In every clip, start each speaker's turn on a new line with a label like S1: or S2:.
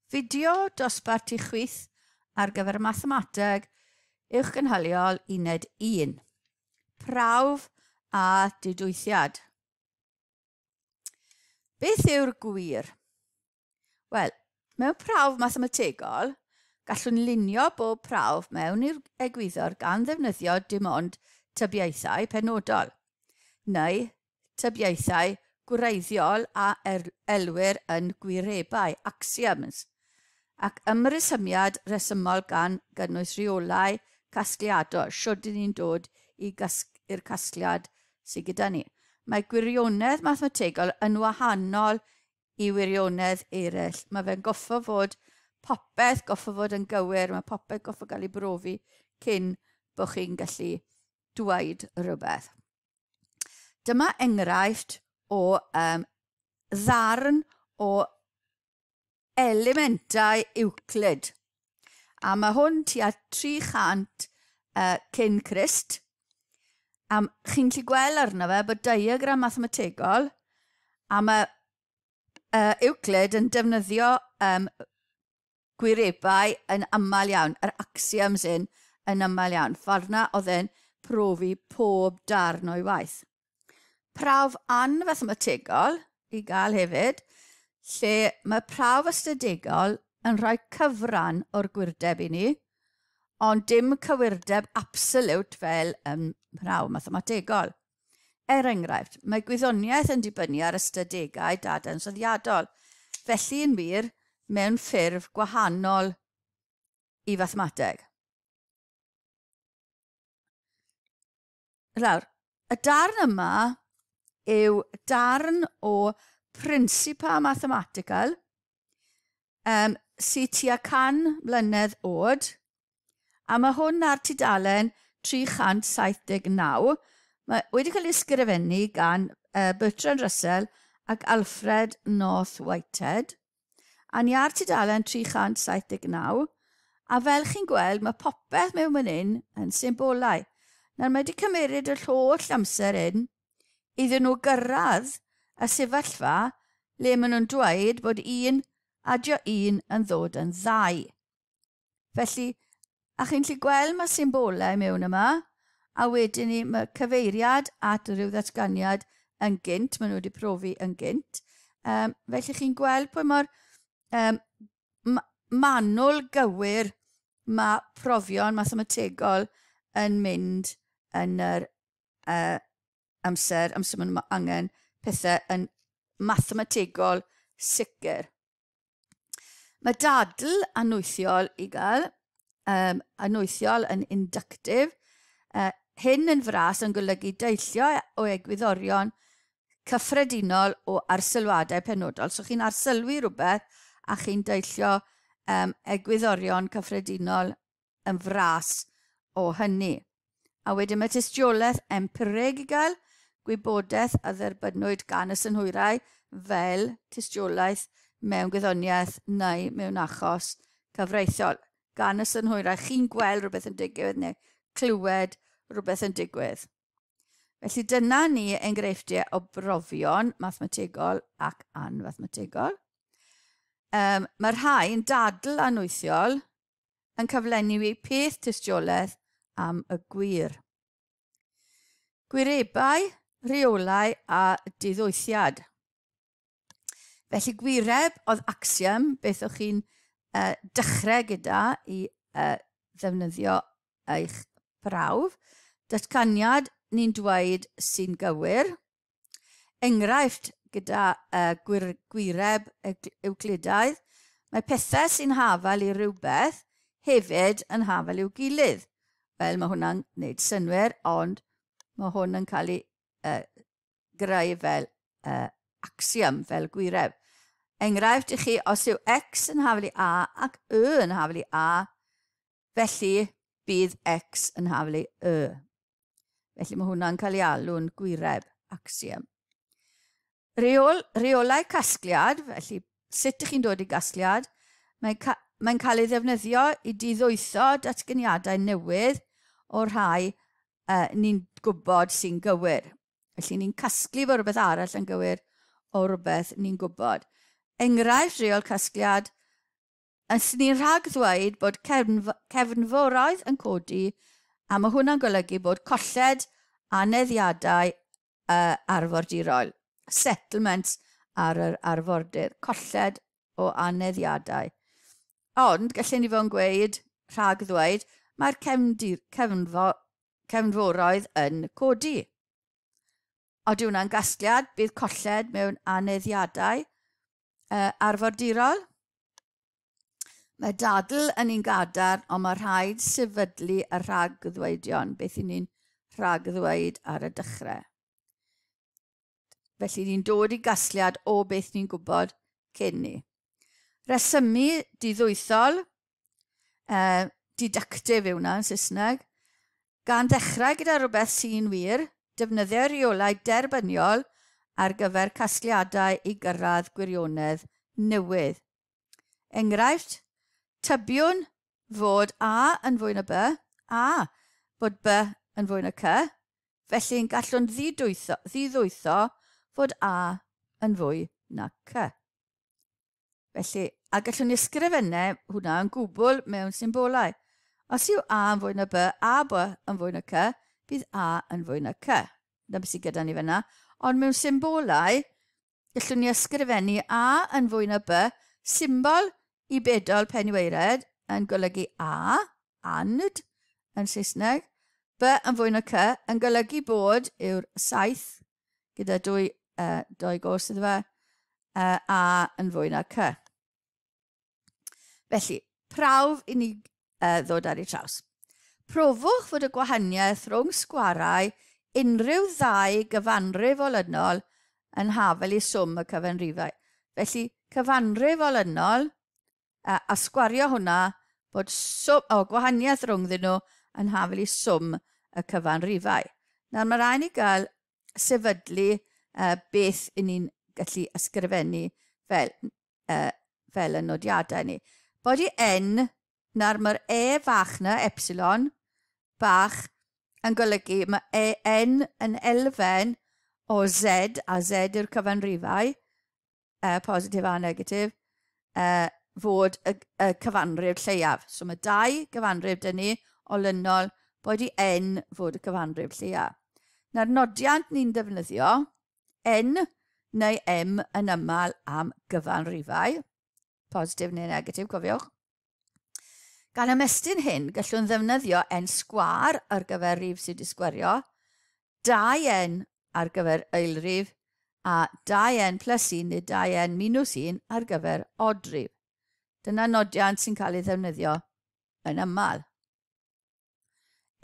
S1: Fideo dosbarth i chwith ar gyfer mathemateg uwchgynhaliol uned 1. Prawf a didwythiad. Beth yw'r gwir? Wel, mewn prawf mathemategol, gallwn lunio bob prawf mewn i'r egwyddor gan ddefnyddio dim ond tybiaethau penodol, neu tybiaethau gwreiddiol a elwir yn gwirebau, axioms, ac ymresymiad rhesymol gan gynnwys rheolau casgliadol, shwd 'y ni'n dod i i'r casgliad sydd gyda ni. Mae gwirionedd mathemategol yn wahanol i wirionedd eraill. Mae fe'n goffo fod popeth goffo fod yn gywir, mae popeth goffo gael ei brofi cyn bod chi'n gallu dweud rhywbeth. Dyma enghraifft o um, ddarn o elementau Euclid. A mae hwn tua 300 uh, cyn Crist. A chi'n gallu gweld arno fe bod diagram mathemategol a mae uh, Euclid yn defnyddio um, gwirebau yn aml iawn, yr axioms hyn yn aml iawn. Ffordd na oedd e'n profi pob darn o'i waith. Prawf anfathemategol i gael hefyd, lle mae prawf ystadegol yn rhoi cyfran o'r gwirdeb i ni, ond dim cywirdeb absoliwt fel ym mhrawf mathemategol. Er enghraifft, mae gwyddoniaeth yn dibynnu ar ystadegau dadansoddiadol, felly yn wir, mewn ffurf gwahanol i fathemateg. Nawr, y darn yma yw darn o Principia Mathematical um, sydd tua 100 mlynedd oed, a mae hwn ar tudalen 379. Mae wedi cael ei ysgrifennu gan uh, Bertrand Russell ac Alfred North Whitehead. A ni ar tudalen 379, a fel chi'n gweld, mae popeth mewn fan hyn yn symbolau. Nawr, mae wedi cymeryd yr holl amser hyn iddyn nhw gyrraedd y sefyllfa le maen nhw'n dweud bod un adio un yn ddod yn ddau. Felly, a chi'n gallu gweld mae symbolau mewn yma, a wedyn ni mae cyfeiriad at rhyw ddatganiad yn gynt, maen nhw wedi profi yn gynt. Um, felly chi'n gweld pwy mor um, manwl gywir mae profion mathemategol yn mynd yn yr uh, amser, amser maen nhw angen pethau yn mathemategol sicr. Mae dadl anwythiol i gael, um, anwythiol yn inductive. Uh, hyn yn fras yn golygu deillio o egwyddorion cyffredinol o arsylwadau penodol. So chi'n arsylwi rhywbeth a chi'n deillio um, egwyddorion cyffredinol yn fras o hynny. A wedyn mae tystiolaeth empirig i gael, gwybodaeth a dderbynnwyd gan y synhwyrau fel tystiolaeth mewn gwyddoniaeth neu mewn achos cyfreithiol. Gan y synhwyrau, chi'n gweld rhywbeth yn digwydd neu clywed rhywbeth yn digwydd. Felly dyna ni enghreifftiau o brofion mathemategol ac anfathemategol. Um, mae rhai yn dadl anwythiol yn cyflenwi peth tystiolaeth am y gwir. Gwirebau, rheolau a diddwythiad. Felly gwireb oedd axiom, beth o'ch chi'n uh, dechrau gyda i uh, ddefnyddio eich prawf. Datganiad ni'n dweud sy'n gywir. Enghraifft gyda uh, gwir, gwireb Ewclidaidd, mae pethau sy'n hafal i rhywbeth hefyd yn hafal i'w gilydd. Wel, mae hwnna'n gwneud synnwyr, ond mae hwn yn cael ei uh, greu fel uh, axiom, fel gwireb. Enghraifft i chi, os yw x yn hafal i a ac y yn hafal i a, felly bydd x yn hafal i y. Felly mae hwnna'n cael ei alw'n gwireb, axiom. Reol, rheolau casgliad, felly sut ydych chi'n dod i gasgliad, mae'n ca mae cael ei ddefnyddio i diddwytho datganiadau newydd o'r rhai uh, ni'n gwybod sy'n gywir. Felly ni'n casglu fod rhywbeth arall yn gywir o rhywbeth ni'n gwybod. Enghraifft reol casgliad, Yn sy'n ni'n rhag ddweud bod cefnforoedd yn codi, a mae hwnna'n golygu bod colled aneddiadau arfordirol, settlements ar yr arfordir, colled o aneddiadau. Ond, gallen ni fod yn gweud, rhag ddweud, mae'r cefnforoedd yn codi. Oeddi hwnna'n gasgliad, bydd colled mewn aneddiadau arfordirol. Mae dadl yn un gadarn, ond mae rhaid sefydlu y rhagddweidion, beth i ni'n rhagddweud ar y dechrau. Felly ni'n dod i gasgliad o beth ni'n gwybod cyn ni. Resymu diddwythol, deductive yw hwnna yn Saesneg, gan ddechrau gyda rhywbeth sy'n wir, defnyddio rheolau derbyniol ar gyfer casgliadau i gyrraedd gwirionedd newydd. Enghraifft, tybiwn fod A yn fwy na B, a bod B yn fwy na C, felly yn gallwn ddiddwytho fod A yn fwy na C. Felly, a gallwn ni ysgrifennu hwnna yn gwbl mewn symbolau. Os yw A yn fwy na B, a B yn fwy na C, bydd A yn fwy na C. Dyna beth sydd gyda ni fyna. Ond mewn symbolau, gallwn ni ysgrifennu A yn fwy na B, symbol i bedol penyweired yn golygu A, and, yn Saesneg, B yn fwy na C yn golygu bod yw'r 7 gyda dwy gos iddo fe, A yn fwy na C. Felly, prawf i ni ddod ar ei traws. Profwch fod y gwahaniaeth rhwng sgwarau unrhyw ddau gyfanrif olynol yn hafel i swm y cyfanrifau. Felly, cyfanrif olynol a sgwario hwnna bod gwahaniaeth rhwngddyn nhw yn hafel i swm y cyfanrifau. Nawr, mae rhaid ni gael sefydlu beth i ni'n gallu ysgrifennu fel y nodiadau ni. Bod i N, nawr mae'r E fach na, epsilon, bach, yn golygu mae E N yn elfen o Z, a Z yw'r cyfanrifau, positif a negatif, fod y cyfanrif lleiaf. So mae dau gyfanrif dyn ni olynol bod i N fod y cyfanrif lleiaf. Nawr nodiant ni'n defnyddio, N neu M yn aml am gyfanrifau, positif neu negatif, cofiwch. Gan ymestyn hyn, gallwn ddefnyddio N sgwâr ar gyfer rhif sydd wedi sgwario, 2N ar gyfer eilrif, a 2N plus 1 neu 2N minus 1 ar gyfer odrif. Dyna nodiant sy'n cael ei ddefnyddio yn aml.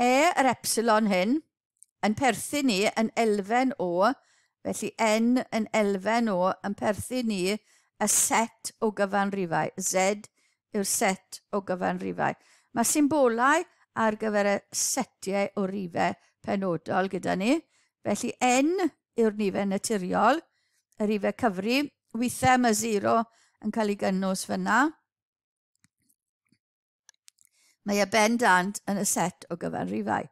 S1: E, yr epsilon hyn, yn perthyn ni yn elfen o, felly N yn elfen o yn perthyn ni y set o gyfanrifau. Z yw'r set o gyfanrifau. Mae symbolau ar gyfer y setiau o rifau penodol gyda ni. Felly N yw'r nifer naturiol, y rifau cyfri. Weithiau mae 0 yn cael ei gynnwys fyna. Mae e bendant yn y set o gyfanrifau.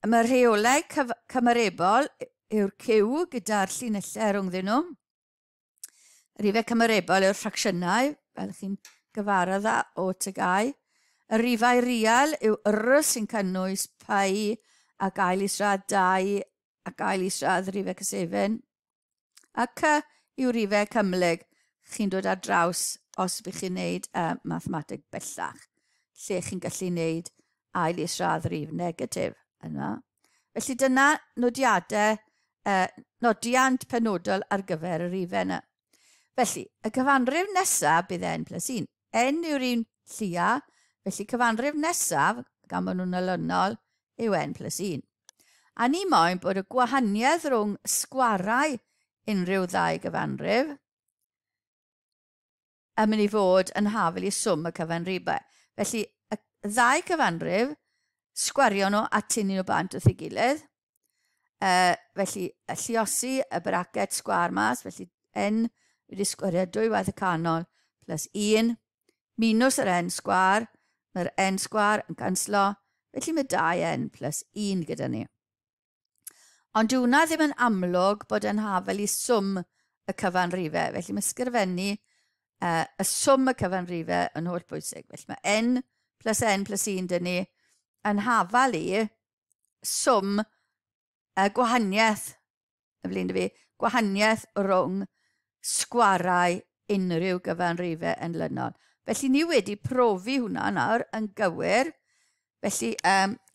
S1: Mae'r rheolau cymarebol yw'r Q gyda'r llinellau rhwngddyn nhw. Y rhifau cymarebol yw'r ffracsiynau, fel chi'n gyfarwydd â o TGAU. Y rhifau real yw R sy'n cynnwys pi ac ail isradd 2 ac ail isradd rhifau cysefin. A C yw rhifau cymhlyg chi'n dod ar draws os bych chi'n gwneud mathemateg bellach, lle chi'n gallu gwneud ail isradd rhif negatif yna. Felly dyna nodiadau, nodiant penodol ar gyfer y rhifau yna. Felly, y cyfanrif nesaf bydd N plus 1. N yw'r un llia, felly cyfanrif nesaf, gan bod nhw'n olynol, yw N plus 1. A ni moyn bod y gwahaniaeth rhwng sgwarau unrhyw ddau gyfanrif yn mynd i fod yn hafel i swm y cyfanrifau. Felly, y ddau cyfanrif, sgwario nhw a tynnu nhw bant wrth ei gilydd. Felly, y lluosi y braced sgwâr mas, felly N wedi sgwario dwy waith y canol plus 1, minus yr N sgwâr, mae'r N sgwâr yn canslo, felly mae 2N plus 1 gyda ni. Ond dyw hwnna ddim yn amlwg bod yn hafel i swm y cyfanrifau, felly mae ysgrifennu Y swm y cyfanrifau yn holl bwysig. Felly mae n plus n plus 1 dyn ni yn hafal i swm y gwahaniaeth, y flin fi, gwahaniaeth rhwng sgwarau unrhyw gyfanrifau yn lynol. Felly ni wedi profi hwnna nawr yn gywir. Felly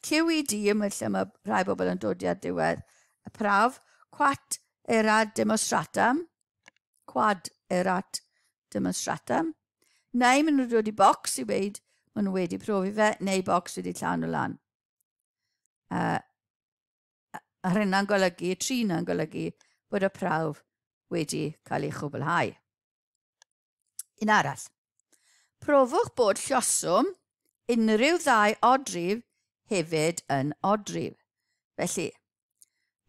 S1: QED, lle mae rhai bobl yn dod ar diwedd y prawf, quat erat demonstratum, quad erat demonstratum, neu maen nhw'n dod i bocs i weid maen nhw wedi profi fe, neu bocs wedi llan o lan. A hynna'n golygu, tri na'n golygu bod y prawf wedi cael ei chwblhau. Un arall. Profwch bod lluoswm unrhyw ddau odrif hefyd yn odrif. Felly,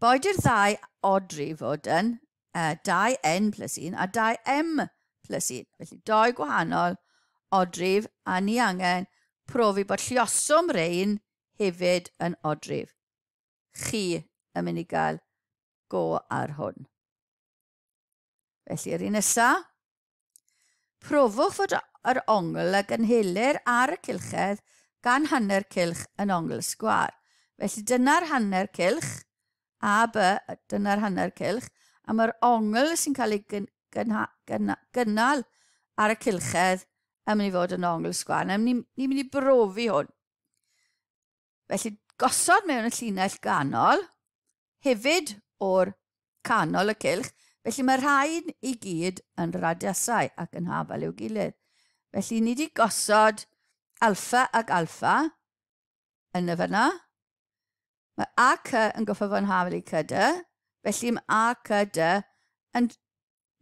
S1: boed i'r ddau odrif fod yn 2n plus 1 a 2m plus 1. Felly, doi gwahanol odrif a ni angen profi bod lluoswm rein hefyd yn odrif. Chi yn mynd i gael go ar hwn. Felly, yr un nesaf, profwch fod yr ongl a gynhelir ar y cylchedd gan hanner cylch yn ongl sgwâr. Felly dyna'r hanner cylch, A, B, dyna'r hanner cylch, a mae'r ongl sy'n cael ei gynnal ar y cylchedd yn mynd i fod yn ongl sgwâr. Ni'n ni mynd i brofi hwn. Felly gosod mewn y llinell ganol, hefyd o'r canol y cylch, felly mae rhain i gyd yn radiasau ac yn hafal i'w gilydd. Felly ni wedi gosod alfa ac alfa yn y fyna. Mae AC yn goffa fo'n hafal i CD, felly mae ACD yn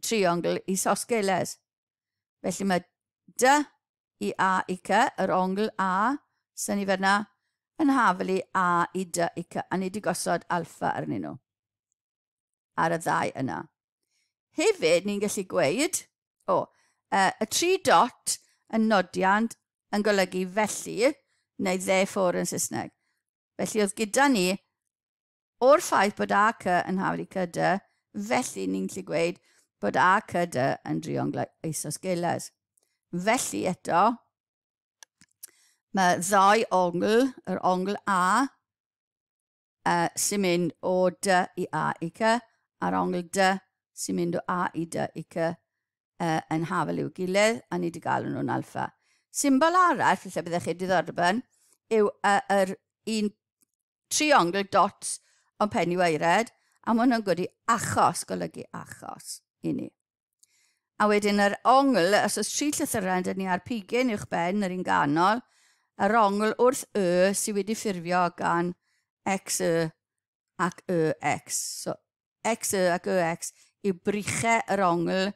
S1: triongl isosgeles. Felly mae D i A i C, yr ongl A sy'n ni fyna, yn hafal i A i D i C, a ni wedi gosod alfa arnyn nhw ar y ddau yna. Hefyd, ni'n gallu gweud, y tri dot yn nodiant yn golygu felly, neu therefore yn Saesneg. Felly oedd gyda ni, o'r ffaith bod AC yn hafal i CD, felly ni'n gallu gweud bod ACD yn driongl isosgeles. Felly eto, mae ddau ongl, yr ongl A, sy'n mynd o D i A i C, a'r ongl D sy'n mynd o A i D i C yn hafal i'w gilydd, a ni wedi gael nhw'n alfa. Symbol arall, felly byddech chi diddordeb yn, yw yr un triongl dots o'n pen i waered, a mae hwnna'n golygu achos, golygu achos i ni. A wedyn yr ongl, os oes tri llythyren dyn ni ar pigyn uwch ben, yr un ganol, yr ongl wrth Y sydd wedi ffurfio gan X, Y ac Y, X. So X, Y ac Y, X yw brychau yr ongl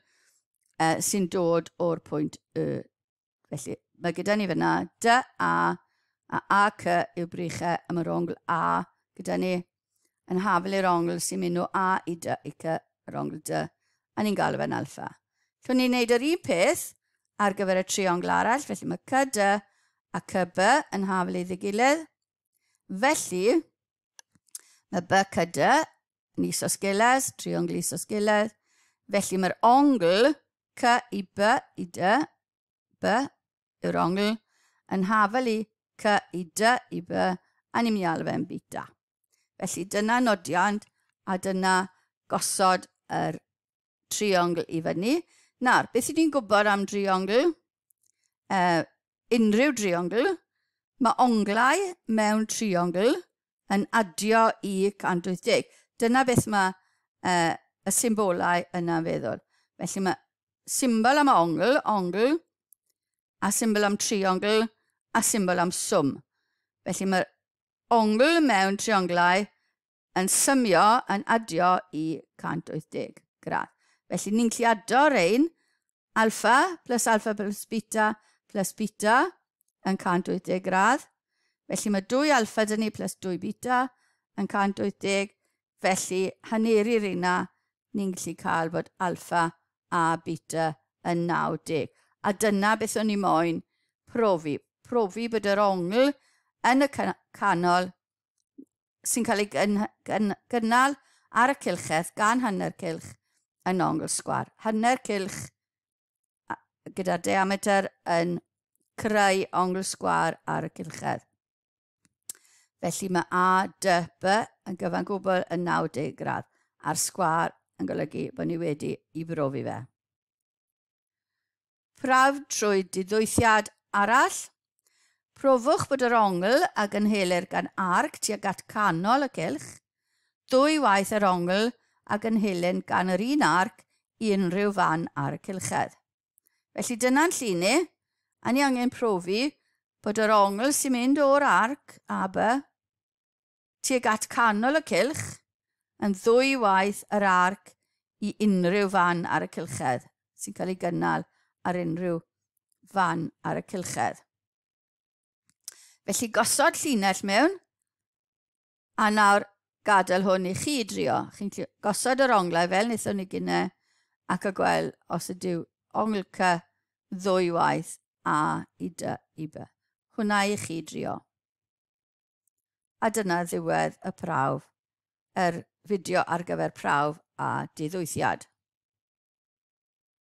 S1: sy'n dod o'r pwynt Y. Felly mae gyda ni fyna D, A, a A, C yw brychau am yr ongl A gyda ni yn hafal i'r ongl sy'n mynd o A i D i C, yr ongl D, a ni'n galw fe'n alfa. Llwn ni'n neud yr un peth ar gyfer y triongl arall, felly mae CD a CB yn hafal iddi gilydd. Felly, mae BCD yn isosgeles, triongl isosgeles. Felly mae'r ongl C i B i D, B yw'r ongl, yn hafal i C i D i B, a ni'n mynd i alw fe'n beta. Felly dyna nodiant a dyna gosod yr triongl i fyny. Nawr, beth ydyn ni'n gwybod am driongl? Unrhyw driongl, mae onglau mewn triongl yn adio i 180. Dyna beth mae y symbolau yna'n feddwl. Felly mae symbol am ongl, ongl, a symbol am triongl, a symbol am swm. Felly mae'r ongl mewn trionglau yn symio, yn adio i 180 gradd. Felly ni'n gallu adio rein alfa plus beta plus beta yn 180 gradd. Felly mae 2 alfa dyn ni plus 2 beta yn 180. Felly haneru'r una, ni'n gallu cael bod alfa a beta yn 90. A dyna beth o'n i moyn profi. Profi bod yr ongl yn y canol sy'n cael ei gynnal ar y cylchedd gan hanner cylch yn ongl sgwâr. Hanner cylch gyda'r diameter yn creu ongl sgwâr ar y cylchedd. Felly mae A, D, B yn gyfan gwbl yn 90 gradd, a'r sgwâr yn golygu bod ni wedi i brofi fe. Prawf trwy diddwythiad arall. Profwch bod yr ongl a gynhelir gan arc tuag at canol y cylch, ddwy waith yr ongl a gynhelir gan yr un arc i unrhyw fan ar y cylchedd. Felly dyna'n llun ni, a ni angen profi bod yr ongl sy'n mynd o'r arc AB tuag at canol y cylch yn ddwy waith yr arc i unrhyw fan ar y cylchedd sy'n cael ei gynnal ar unrhyw fan ar y cylchedd. Felly gosod llinell mewn, a nawr gadael hwn i chi drio. Chi'n gosod yr onglau fel wnaethon ni gynne ac y gweld os ydyw ongl C ddwy waith A i D i B. Hwna i chi drio. A dyna ddiwedd y prawf, yr fideo ar gyfer prawf a diddwythiad.